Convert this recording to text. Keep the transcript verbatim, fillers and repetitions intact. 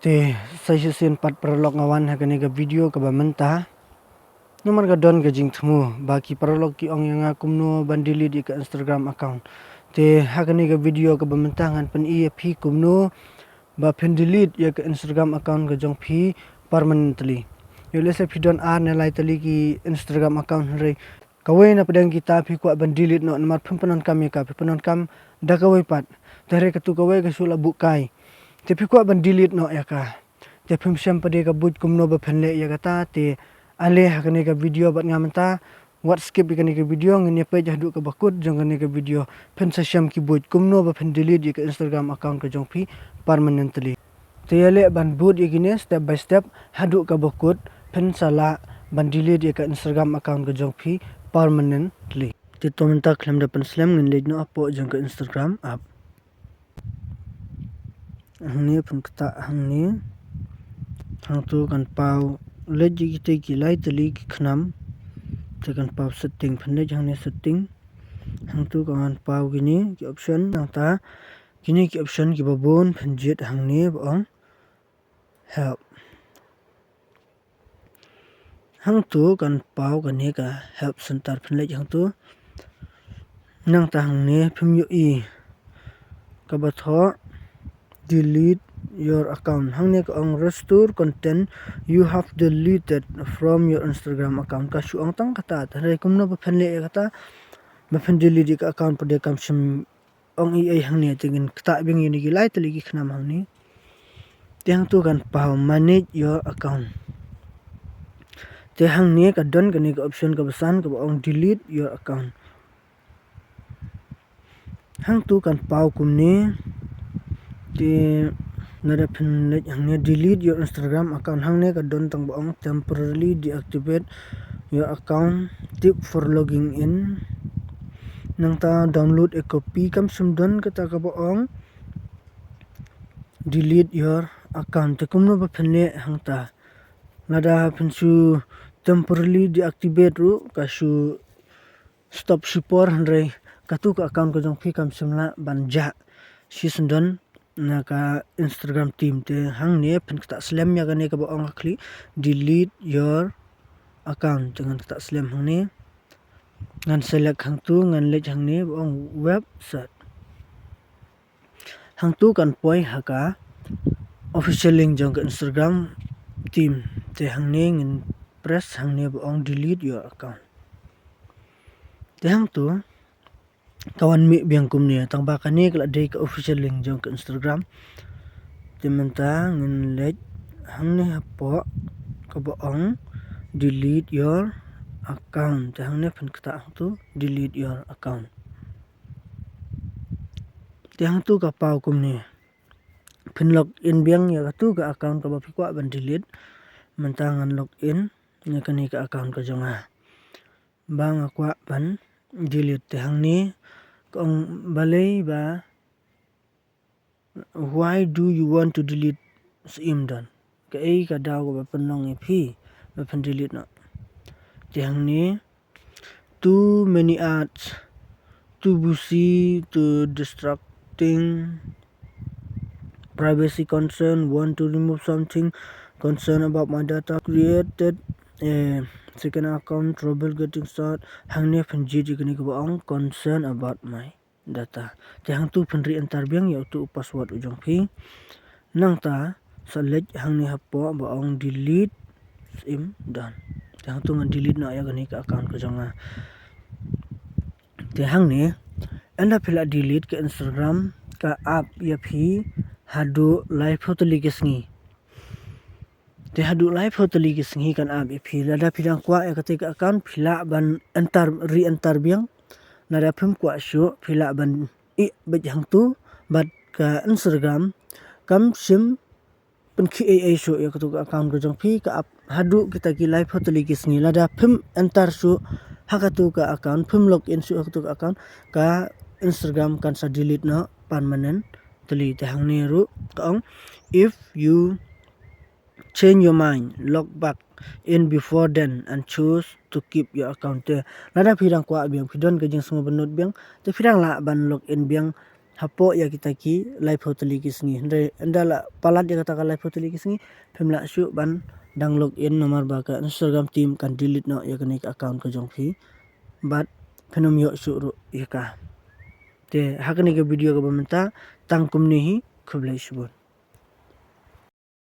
Te sa shisien pat paralok nga wan ha kane ka video kaba mynta. Namar ka don ka jingthmu ba ki paralok ki ong ïa nga kumno ban delete ïa ka Instagram account. Te ha kane ka video kaba mynta ngan pyni ïa phi kumno ba phin delete ïa ka Instagram account ka jong phi permanently. Ïoh lehse phi don ar ne lai tylli ki Instagram account, hynrei kawei na pdeng kita phi kwah ban delete noh namar phim pyndonkam ïa ka, phi pyndonkam da kawei pat. Te hynrei katu kawei ka shu la buh kai. Te phi kwah ban delete noh ïa ka. Te phim shem pat de ka buit kumno ba phin leh ïa kata, te ale ha kane ka video bad nga mynta. Wat skip ïa kane ka video, ngin ïa peit haduh kaba kut jong kane ka video. Phin sa shem ki buit kumno ba phin delete ïa ka Instagram account ka jong phi permanently. Te ïaleh ban bud ïa kine step by step haduh kaba kut, phin sa lah ban delete ïa ka Instagram account ka jong phi permanently. Te to mynta khlem da pynslem ngin leit noh hapoh jong ka Instagram app. Hangne phin ktah hangne. Hangtu kan paw leit ïa kitei ki lai tylli ki khnam. Te kan paw setting, phin leit hangne setting. Hangtu kan paw kine ki option, nangta kine ki option kiba bun phin jied hangne ba ong help. Hangtu kan paw kane ka help center, phin leit hangtu. Nangta hangne phim ïohi kaba thoh delete your account. Hangne ka ong restore content you have deleted from your Instagram account. Ka shu ong tang kata, te hynrei kumno ba phin leh ïa kata ba phin delete ïa ka account pat de kam shym ong ei ei hangne, te ngin ktah biang ïa kine ki lai tylli ki khnam hangne. Te hangtu kan paw manage your account. Te hangne ka don kane ka option kaba san kaba ong delete your account. Hangtu kan paw kumne. Te lada phin leit hangne delete your Instagram account, hangne ka don tang ba ong temporarily deactivate your account, tip for logging in. Nangta download a copy, kam shym don kata kaba ong delete your account. Te kumno ba phin leh hangta? Lada phin shu temporarily deactivate ruh ka shu stop shipor, hynrei katu ka account ka jong phi kam shym lah ban jah shisyndon na ka Instagram team. Te hangne phin ktah slem ïa kane kaba ong ha khlieh delete your account. Te ngan ktah slem hangne. Ngan select hangtu, ngan leit hangne ba ong website. Hangtu kan poi ha ka official link jong ka Instagram team. Te hangne ngin press hangne ba ong delete your account. Te hangtu ka wan mih biang kumne, tang ba kane ka la dei ka official link jong ka Instagram. Te mynta ngin leit hangne hapoh kaba ong delete your account. Te hangne phin ktah hangtu delete your account. Te hangtu ka paw kumne. Phin log in biang ïa katu ka account kaba phi kwah ban delete. Mynta ngan log in ïa kane ka account ka jong nga ba nga kwah ban delete. Te hangne ka ong balei ba, why do you want to delete, syiem don. Kaei ka daw kaba pynlong ïa phi ba phin delete noh? Te hangne too many ads, too busy, too distracting, privacy concern, want to remove something, concern about my data, created a second account, trouble getting started. Hangne phin jied ïa kane kaba ong concern about my data. Te hangtu phin re-enter biang ïa utu u password u jong phi. Nangta sa leit hangne hapoh ba ong delete, syiem don. Te hangtu ngan delete noh ïa kane ka account ka jong nga. Te hangne ynda phi la delete ka Instagram ka ap ïa phi haduh laiphew tylli ki sngi. Te haduh laiphew tylli ki sngi kan ap ïa phi. Lada phi dang kwah ïa kata ka account phi lah ban enter, re-enter biang. Lada phim kwah shuh phi lah ban ïeh beit hangtu bad ka Instagram kam shym pynkhih ei ei shuh ïa katu ka account ka jong phi, ka ap haduh kita ki laiphew tylli ki sngi. Lada phim enter shuh ha katu ka account, phim log in shuh ha katu ka account, ka Instagram kan sa delete noh permanently. Te hangne ruh ka ong, if you change your mind, log back in before then and choose to keep your account. Te lada phi dang kwah biang, phi don ka jingsngewbha nud biang, te phi dang lah ban log in biang hapoh ïa kita ki laiphew tylli ki sngi. Hynrei ynda la palat ïa kata ka laiphew tylli ki sngi, phim lah shuh ban dang log in namar ba ka Instagram team kan delete noh ïa kane ka account ka jong phi. Bad phin ym ïoh shuh ruh ïa ka. Te ha kane ka video kaba mynta tang kumne hi, khublei shibun.